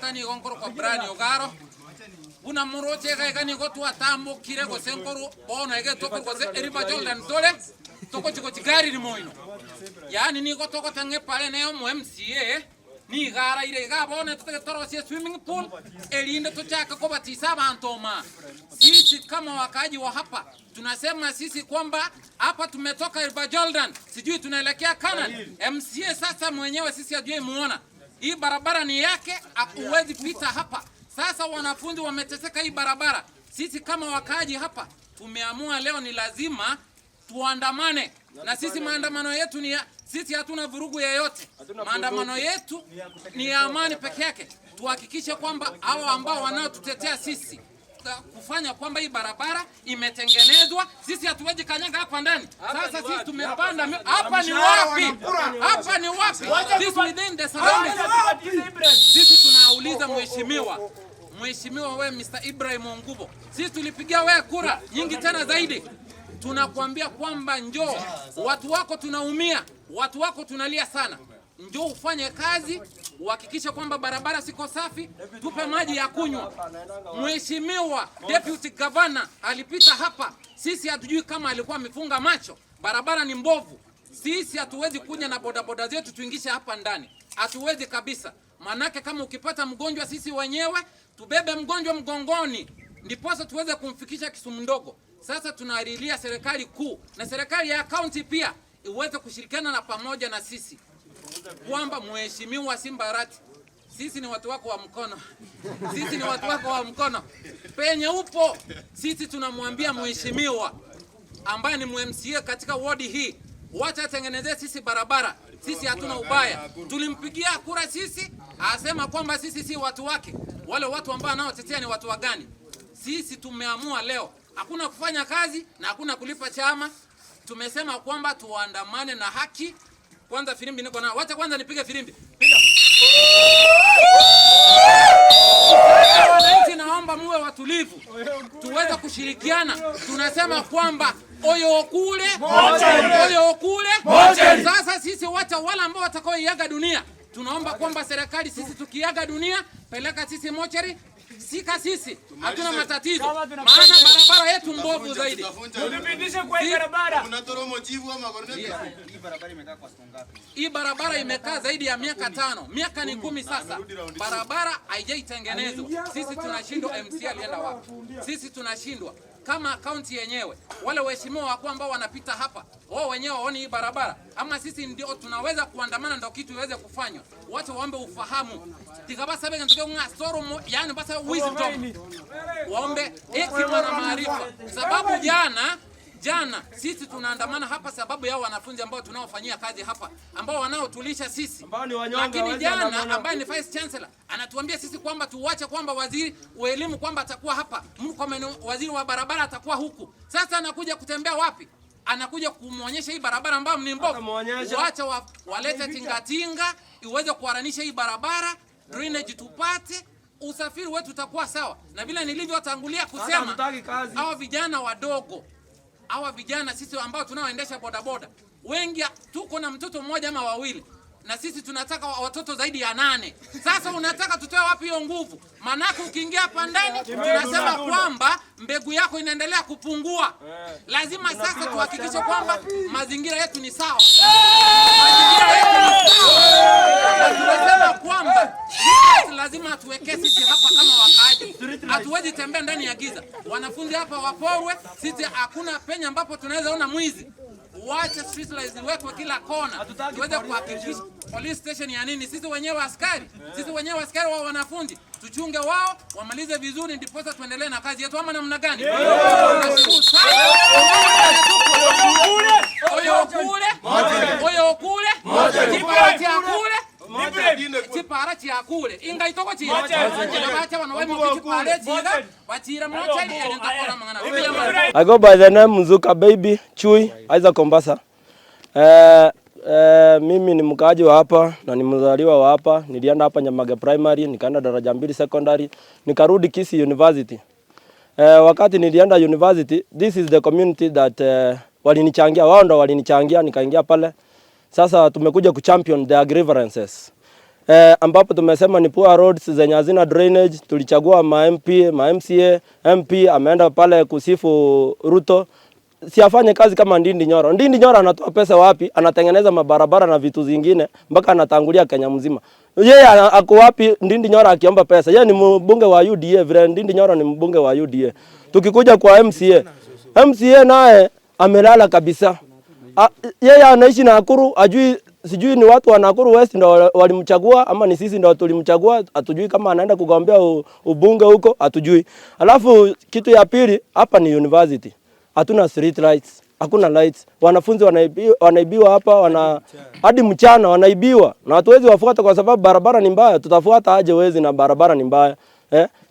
Erieta nigo nkorokwa Brian Ogaro, buna moroche iga iga nigo twatambokire gose nkorwa bono iga etokorwa gose River Jordan tore, togochia gochia Galili moino. Yaani nigo togoteba ng'a epara ene ya omo MCA nigo araire igaa bono totagete torosie eswimming pool erinde tochake kobatisa abanto omaa. Sisi kama wakaaji wa hapa tunasema sisi kwamba hapa tumetoka River Jordan, sijui tunaelekea Canaan. MCA sasa mwenyewe sisi hatujai muona. Hii barabara ni yake, huwezi pita hapa. Sasa wanafunzi wameteseka hii barabara. Sisi kama wakaaji hapa tumeamua leo ni lazima tuandamane, na sisi maandamano yetu ni ya, sisi hatuna vurugu yeyote. Maandamano yetu ni ya amani peke yake. Tuhakikishe kwamba hao ambao wanaotutetea sisi kufanya kwamba hii barabara imetengenezwa, sisi hatuwezi kanyaga hapa ndani. Sasa sisi tumepanda hapa ni wapi? Hapa ni wapi? This within the surroundings. Sisi tunauliza mheshimiwa, mheshimiwa we Mr. Ibrahim Ongubo, sisi tulipigia wewe kura nyingi tena zaidi. Tunakuambia kwamba njoo, watu wako tunaumia, watu wako tunalia sana. Njoo ufanye kazi, uhakikishe kwamba barabara siko safi, tupe maji ya kunywa. Mheshimiwa Deputy Governor alipita hapa, sisi hatujui kama alikuwa amefunga macho, barabara ni mbovu. Sisi hatuwezi kuja na bodaboda zetu tuingishe hapa ndani, hatuwezi kabisa. Manake kama ukipata mgonjwa, sisi wenyewe tubebe mgonjwa mgongoni, ndiposa tuweze kumfikisha Kisumu ndogo. Sasa tunalilia serikali kuu na serikali ya kaunti pia iweze kushirikiana na pamoja na sisi kwamba Mheshimiwa Simba Arati, sisi ni watu wako wa mkono, sisi ni watu wako wa mkono, penye upo sisi tunamwambia mheshimiwa ambaye ni MCA katika wodi hii, wacha atengenezee sisi barabara. Sisi hatuna ubaya, tulimpigia kura sisi, asema kwamba sisi si watu wake. Wale watu ambao anaotetea ni watu wa gani? Sisi tumeamua leo hakuna kufanya kazi na hakuna kulipa chama. Tumesema kwamba tuandamane na haki. Kwanza filimbi niko na, wacha kwanza nipige filimbi. Piga. Wananchi, naomba muwe watulivu, tuweze kushirikiana. Tunasema kwamba oyo kule oyo kule. Sasa sisi wacha wale ambao watakaoiaga dunia, tunaomba kwamba serikali, sisi tukiaga dunia, peleka sisi mochari, sika sisi, hatuna matatizo, maana barabara yetu mbovu zaidi. Tupitishe kwa hii barabara. Hii barabara imekaa zaidi ya miaka 5, miaka ni 10 sasa, barabara haijaitengenezwa. Sisi tunashindwa, MC alienda wapi? Sisi tunashindwa kama kaunti yenyewe, wale waheshimiwa wakuu ambao wanapita hapa, wao wenyewe waone hii barabara, ama sisi ndio tunaweza kuandamana ndio kitu iweze kufanywa. Watu waombe ufahamu tikabasa bega ntuke nga soro, yani basa wisdom, waombe hekima na maarifa, sababu jana sisi tunaandamana hapa sababu yao wanafunzi ambao tunaofanyia kazi hapa ambao wanaotulisha sisi, lakini jana ambaye ni Vice Chancellor anatuambia sisi kwamba tuwache kwamba waziri wa elimu kwamba atakuwa hapa, Murkomen waziri wa barabara atakuwa huku. Sasa anakuja kutembea wapi? Anakuja kumuonyesha hii barabara ambayo ni mbovu. Wacha walete tingatinga iweze kuharanisha hii barabara, drainage tupate, usafiri wetu utakuwa sawa. Na vile nilivyotangulia kusema, hawa vijana wadogo, hawa vijana sisi ambao tunaoendesha bodaboda wengi tuko na mtoto mmoja ama wawili, na sisi tunataka watoto zaidi ya 8. Sasa unataka tutoe wapi hiyo nguvu? Manake ukiingia hapa ndani tunasema kwamba mbegu yako inaendelea kupungua. Lazima sasa tuhakikishe kwamba mazingira yetu ni sawa. Mazingira yetu ni sawa. Na tunasema kwamba lazima tuwekee sisi hapa kama wakaaji. Hatuwezi tembea ndani ya giza. Wanafunzi hapa waporwe, sisi hakuna penya ambapo tunaweza ona mwizi. Wacha street lights ziwekwe kila kona, tuweze kuhakikisha police station ya nini. Sisi wenyewe askari, sisi wenyewe askari wa wanafunzi tuchunge wao wamalize vizuri, ndiposa tuendelee na kazi yetu, ama namna gani? Nashukuru sana. Oyo kule, oyo kule, chipara cha kule, chipara cha kule inga itoko chira bacha bano bali chipara chira bachira mochari ndakora mangana. I go by the name Mzuka Baby Chui Isaac Mombasa. Mimi ni mkaaji wa hapa na ni mzaliwa wa hapa. Nilienda hapa Nyamage Primary, nikaenda daraja 2 secondary, nikarudi Kisii University. Wakati nilienda university, this is the community that walinichangia, wao ndo walinichangia nikaingia pale. Sasa tumekuja kuchampion their grievances. Ambapo tumesema ni poor roads zenye hazina drainage. Tulichagua ma MP, ma MCA, MP ameenda pale kusifu Ruto. Si afanye kazi kama Ndindi Nyoro. Ndindi Nyoro anatoa pesa wapi? Anatengeneza mabarabara na vitu zingine mpaka anatangulia Kenya mzima. Yeye ako wapi Ndindi Nyoro akiomba pesa? Yeye ni mbunge wa UDA, vile Ndindi Nyoro ni mbunge wa UDA. Tukikuja kwa MCA, MCA naye amelala kabisa. Yeye anaishi Nakuru, ajui sijui ni watu wa Nakuru West ndo walimchagua ama ni sisi ndo tulimchagua, hatujui kama anaenda kugombea ubunge huko, hatujui. Alafu kitu ya pili hapa ni university. Hatuna street lights, hakuna lights. Wanafunzi wanaibiwa hapa, hadi mchana wanaibiwa. Na hatuwezi wafuata kwa sababu barabara ni mbaya. Tutafuata aje wezi na barabara ni mbaya?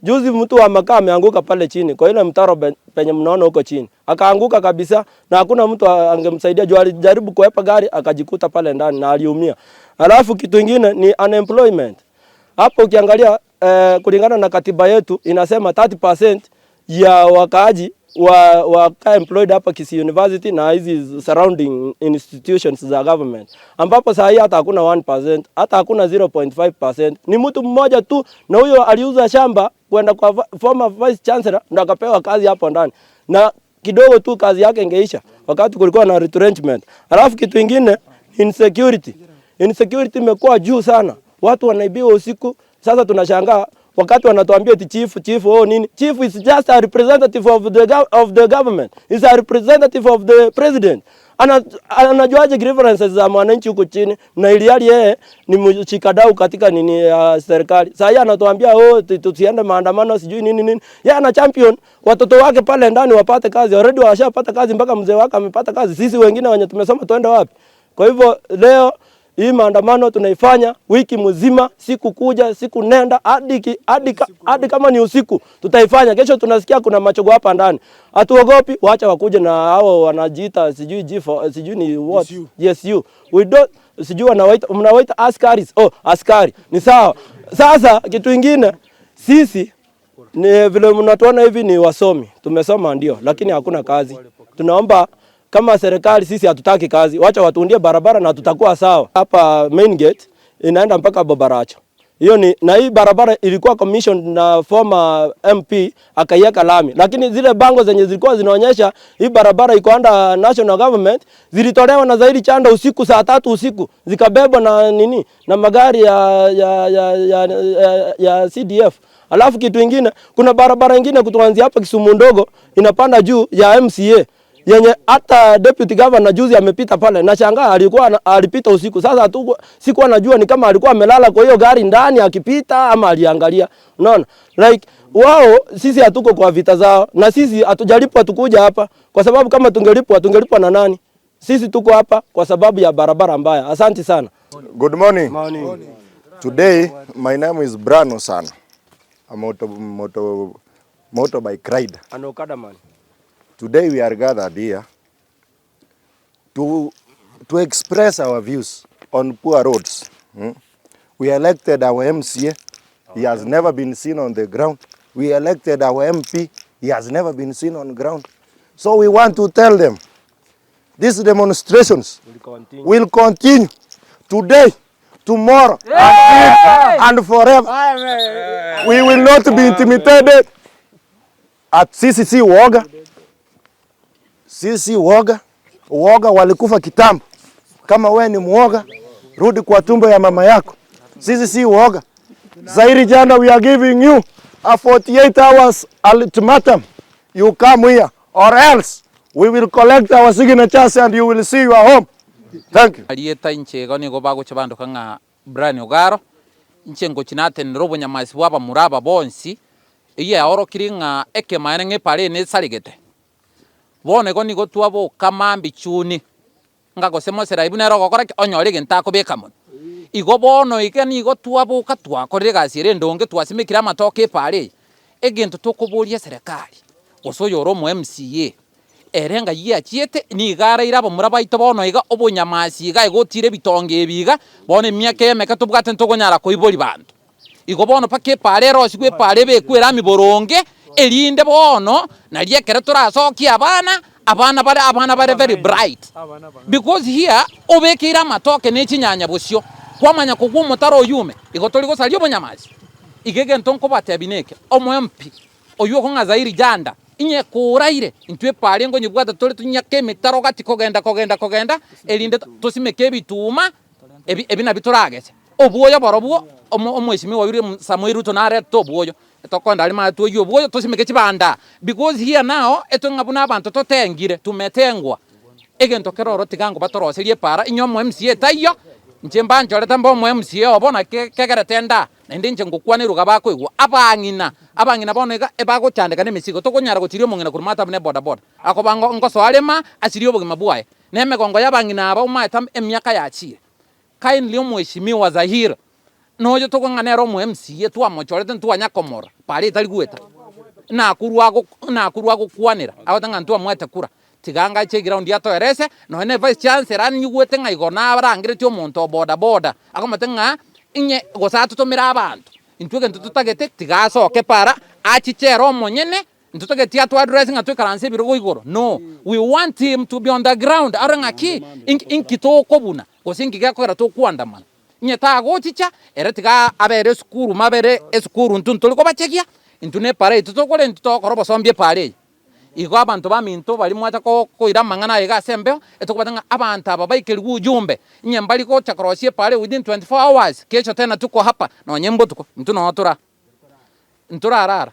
Juzi mtu wa makaa ameanguka pale chini kwa ile mtaro penye mnaona huko chini. Akaanguka kabisa na hakuna mtu angemsaidia juu alijaribu kuepa gari akajikuta pale ndani na aliumia. Alafu kitu kingine ni unemployment. Hapo ukiangalia kulingana na katiba yetu inasema 30% ya wakaaji wa employed hapa Kisii University na hizi surrounding institutions za government, ambapo saa hii hata hakuna 1%, hata hakuna 0.5%. Ni mtu mmoja tu, na huyo aliuza shamba kwenda kwa former vice chancellor ndo akapewa kazi hapo ndani, na kidogo tu kazi yake ingeisha wakati kulikuwa na retrenchment. Alafu kitu kingine insecurity. Insecurity imekuwa juu sana, watu wanaibiwa usiku. Sasa tunashangaa wakati wanatuambia eti chief, chief, oh nini. Chief is just a representative of the government. Is a representative of the president. Anajuaje grievances za mwananchi huko chini, na ilhali yeye ni mshikadau katika nini ya serikali. Sasa yeye anatuambia oh tusiende maandamano sijui nini nini. Yeye ana champion watoto wake pale ndani wapate kazi. Already washapata kazi, mpaka mzee wake amepata kazi. Sisi wengine wenye tumesoma tuende wapi? Kwa hivyo leo hii maandamano tunaifanya wiki mzima, siku kuja siku nenda, hadi kama ni usiku tutaifanya. Kesho tunasikia kuna machogo hapa ndani, hatuogopi, waacha wakuje na hao wanajiita sijui G4, sijui ni what, GSU, we don't, sijui wanawaita, mnawaita askaris. Oh, askari ni sawa. Sasa kitu kingine, sisi ni vile mnatuona hivi ni wasomi, tumesoma ndio, lakini hakuna kazi. Tunaomba kama serikali, sisi hatutaki kazi, wacha watuundie barabara na tutakuwa sawa. Hapa main gate inaenda mpaka Bobaracho. Hiyo ni, na hii barabara ilikuwa commissioned na former MP akaiweka lami, lakini zile bango zenye zilikuwa zinaonyesha hii barabara iko under national government zilitolewa na Zaidi Chanda usiku saa 3 usiku, zikabebwa na nini na magari ya CDF. Alafu kitu kingine, kuna barabara nyingine kutoka hapa Kisumu ndogo inapanda juu ya MCA yenye hata deputy governor juzi amepita pale, nashangaa alikuwa alipita usiku. Sasa sikuwa najua ni kama alikuwa amelala kwa hiyo gari ndani akipita ama aliangalia. Unaona? Like wao, sisi hatuko kwa vita zao, na sisi hatujalipwa tukuja hapa, kwa sababu kama tungelipwa tungelipwa na nani? Sisi tuko hapa kwa sababu ya barabara mbaya. Asante sana. Good morning. Morning. Today my name is Brano Sana. I'm a motorbike rider. An Okada man. Today we are gathered here to express our views on poor roads. We elected our MCA. He has never been seen on the ground. We elected our MP. He has never been seen on ground. So we want to tell them these demonstrations will continue today, tomorrow, and forever. We will not be intimidated at CCC Woga. Sisi woga, woga walikufa kitambo. Kama we ni muoga, rudi kwa tumbo ya mama yako. Sisi si woga. Zairi Janda, we are giving you a 48 hours ultimatum. You come here or else we will collect our signatures and you will see your home. Thank you. Alieta inchego nigo bagocha bandu kanga Brian Ogaro inchengo chinatenera obonyamasi bwaba muraba bonsi iye aorokiri ng'a ekemaene ng'epare nesarigete bono nigo twaboka mambi chuni ngagose mosera ibu nero gokora onyore gento akobeka mono igo bono ike nigo twaboka twakorire egasi ere endonge twasimekire amatoke epare egento tokoboria serikali gose oyo ore omo MCA ere ngai yachiete niga araire abamura baito bono iga obonyamasi iga egotire ebitonga ebi iga bono emiaka emeke tobwate ntokonyara koibori banto igo bono mpaka epare erosigwe epare ebekwe erami boronge erinde bono naria ekere torasokia abana abana bare very bright because here obekeire amatoke ne chinyanya bosio Kwamanya kogwa omotaro oyume, igo tori gosaria obonyamasi. Iga egento nkobatebia neke, omo MP, oywo okong'a Zairi Janda, inye koraire, intwe epara engonyebwata tore tonyake emetaro gati kogenda kogenda kogenda, erinde tosimeke ebituma, ebi ebi nabio toragese. Obwoyo borobwo, omo omweshimiwa William Samoei Ruto narete obwoyo, tokoenda aria maate toiyie obwoyo tosimeke chibanda, because here now, etwe ng'a buna abanto totengire, tumetengwa. Egento kere oro tiga ngoba toroserie epara, inye omo MCA taiyo, inche mbanchorete mbe omo MCA obo naki kegerete ndaa, naende inche ngokwana eruga bakoigwa, abang'ina, abang'ina bono iga ebagochandeka na emesigo, tokonyara gochiria omong'ina korwa maate abwo na ebodaboda, akoba ngo ngosoa arema, asirie obogima bwaye, na emegongo ya abang'ina aba omaete emiaka yachire. Kindly omweshimiwa Zahir, noyo tokong'a nere omo MCA twamochorete ntwanya komorora, para etari goeta, nakorwa ago nakorwa agokwanera, agote ng'a ntwamoete kura, tiga ngache eground atoerese, nonye na evice chancellor nyigwete ng'a igo narangeretie omonto o bodaboda, akomotebia ng'a inye gose atotomere abanto, intwe egento totagete tiga asoke para, achiche ere omonyene, ntotageti ato address ng'a toikaranse ebirogo igoro, no, we want him to be on the ground arore ng'a ki, inki inki tokobuna, gose inki gekogera tokoandamana. Onye tagochicha, ere tiga abere esukuru mabere esukuru intwe ntori kobachegia, intwe na epara yaito tokore intwe togokora obosombi epara eye. Igo abanto baminto baria mwacha ko koira amang'ana aya iga ase embeo, etokobata ng'a abanto aba baikerigwe ujumbe, onye mbari gocha korosia epara eye within 24 hours, kesho tena tuko hapa, nonye mbotuko, intwe noo tora ntorarara,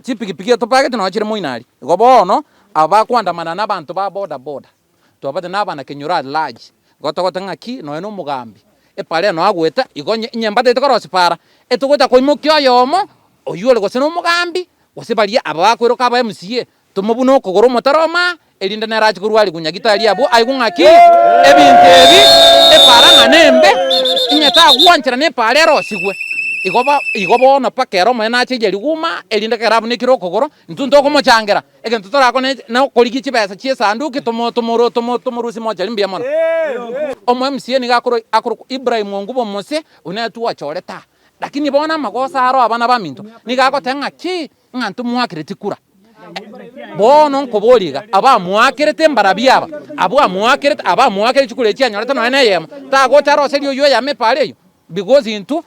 chipikipiki etopagete nonye chire moino aria. Igo bono, aba bakoandamana na abanto ba boda boda, twabate na abanakenyoro at large, igo togoteba ng'aki nonye na omogambi, epara eye noo agoeta, igo onye onye mbatagete korosia para, etogocha koimokia oyomo, oywo ore gose na omogambi, gose baria aba bakoiroka aba MCA, tomobune okogoro omotaro omaa, erinde nere ache korwa aria nyagitari abwo aigwe ng'aki, ebinto ebi, epara ng'a nembe, onye tagwanchera na epara erosigwe. Igo ba igo bono mpaka ere omonene ache aye riguma, erinde ekero abunekire okogoro, intwe ntokomochangera, egento torakore na okorigia chibesa chia esanduki tomo tomoro tomo tomorusie mochari mbuya mono. Omo MCA nigo akoro akorokwa Ibrahim Ongubo Omose, oyio nere twachorete aa. Lakini bono amagoso aro abana baminto, nigo agoteba ng'aki, ng'a ntomoakereti kura. Bono nkoboria iga, abamoakerete mbarabwo aba, abwo amoakerete, abamoakerete chikura echi anyorete nonya na eyemo, tagocha aroserie oywo eyemo epara eywo? Because intwe,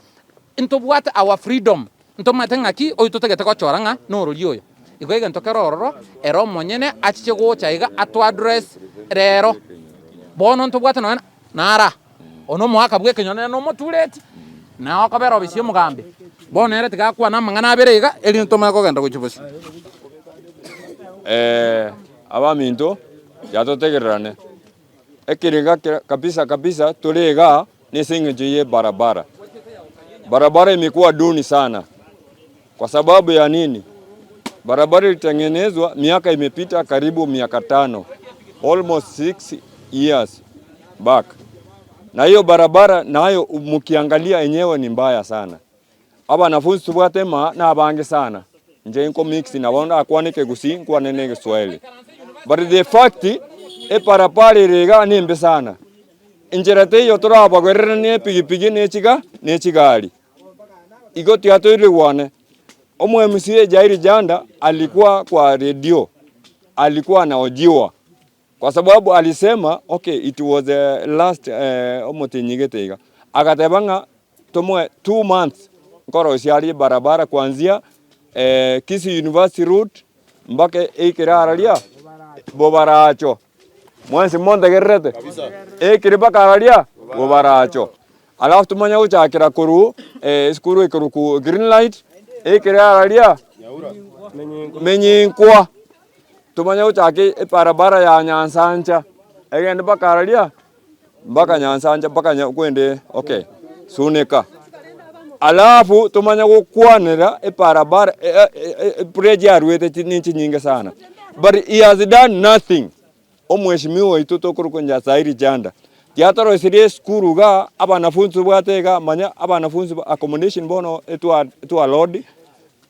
ntobwate our freedom, ntomanyete ng'aki oywo totagete gochora ng'a norori oyo. Igo egento kere ororo, ere omonyene achiche gocha iga ato address rero. Bono ntobwate nonya na nara, oyo na omogaka bwa ekenyoro nere na omotureti, na okobera obisi ya omogambi. Bono ere tiga akwane amang'ana abere iga, erinde tomanye kogenda gochia bosio. Abaminto, yatotegererane, ekerenga kera kabisa kabisa tore igaa nese eng'encho ye barabara. Barabara imekuwa duni sana kwa sababu ya nini? Barabara ilitengenezwa miaka imepita karibu miaka 5, almost 6 years back, na hiyo barabara nayo mkiangalia yenyewe ni mbaya sana. Abanafunzi tubwate ma na abange sana nje nko mix na bono akwane Ekegusii nkwane na Egeswahili, but the fact eparapara ere iga nimbe sana enchera teiyo torabagwerera na epigipigi na echiga na echigari igo tiatoirigwane. Omo MCA Jairi Janda alikuwa kwa redio, alikuwa anahojiwa kwa sababu alisema, okay, it was the last omotinyigete iga agateba ng'a tomoe 2 months nkorosia arie barabara kuanzia Kisii University route mpaka eikere araria Bobaracho mwensi montegererete ekere mpaka araria Bobaracho, alafu tumanye gochakera korwa esukuru ekoruku Green Light ekere araria Menyinkwa, tumanye gochaka ebarabara ya Nyansancha egende mpaka araria mpaka Nyansancha mpaka kwende, okay, Sunika, alafu tumanye gokwanera ebarabara bridge arwete ni chinyinge sana, but he has done nothing. Omweshimiwa oito tokorokwa Zairi Janda tiatorosirie esukuru iga abanafunzi bwate iga manya abanafunzi accommodation bono etwa etwa load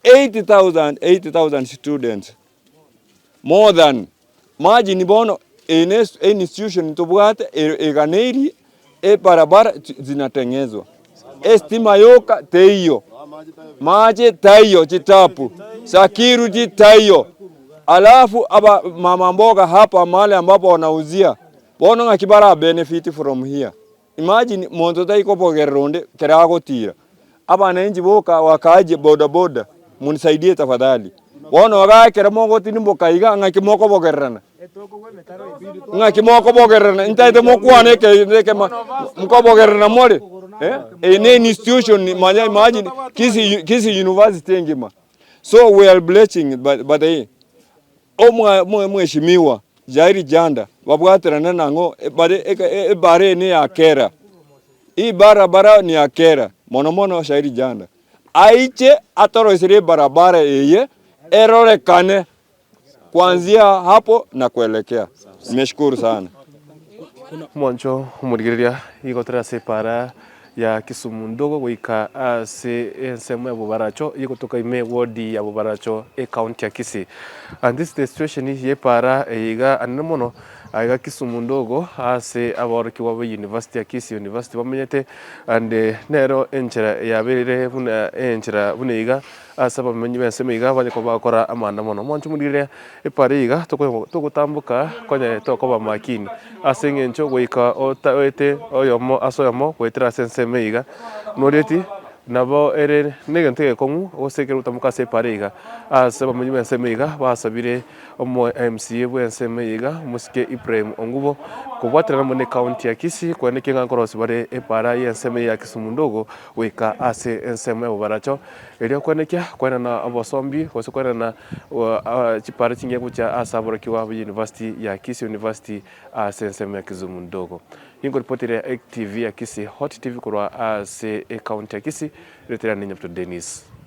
80,000 80,000 students more than imagine. Bono ene institution tobwate eganeiri ebarabara zinatengezwa, estima yoka teiyo, mache taiyo, chitapu security taiyo, alafu aba mama mboga hapa mahali ambapo wanauzia bono ng'aki bara benefit from here. Imagine monto taikobogerera onde kere agotira. Abananchi boka wakaaji boda boda munisaidie tafadhali. Bono iga ekero mogotirimboka iga ng'aki mokobogererana. Ng'aki mokobogererana ntaete mokwane eke ekema nkobogererana more eh? Eye ne institution manya imagine Kisii Kisii University engima. So we are blessing but, but eh, omwa mheshimiwa Jairi Janda babwaterane nang'o bare ebara eye ne ya kera. Hii barabara ni ya kera mono mono Shairi Janda aiche atoroiserie ebarabara eye erorekane kuanzia hapo na kuelekea. Nimeshukuru sana. Omwancho omorigereria igo tore ase epara ya Kisumu ndogo goika ase ensemo ya Bobaracho igotoka ime ewodi ya Bobaracho ecounty ya Kisii. And this is the situation ye epara eye iga anene mono aiga Kisumu ndogo ase aborokigwa ba university ya Kisii University bamenyete and nero enchera yaberire buna enchera buna iga ase abamenyi b'ensemo iga banye koba bagokora amaandamano. Mwanche omorigereria epara iga togotamboka konye tokoba makini ase eng'encho goika ota oete oyomo ase oyomo goetera ase ensemo iga noreti nabo ere negento egekong'u gose ekero ogotamboka ase epara iga. Ase abamenyi b'ensemo iga basabire omo MCA bw'ensemo eye iga omosike Ibrahim Ongubo kobwaterana amo ne county ya Kisii koenekia ng'a nkorosia bare epara y'ensemo eye ya Kisumu ndogo goika ase ensemo ya Bobaracho erio koenekia koenana obosombi gose koenana chipara chingiya gochia ase aborokigwa ba university ya Kisii University ase ensemo ya Kisumu ndogo. Ninkoripoteria TV ya Kisii Hot TV korwa ase ecounty ya Kisii, retera ninye Dennis.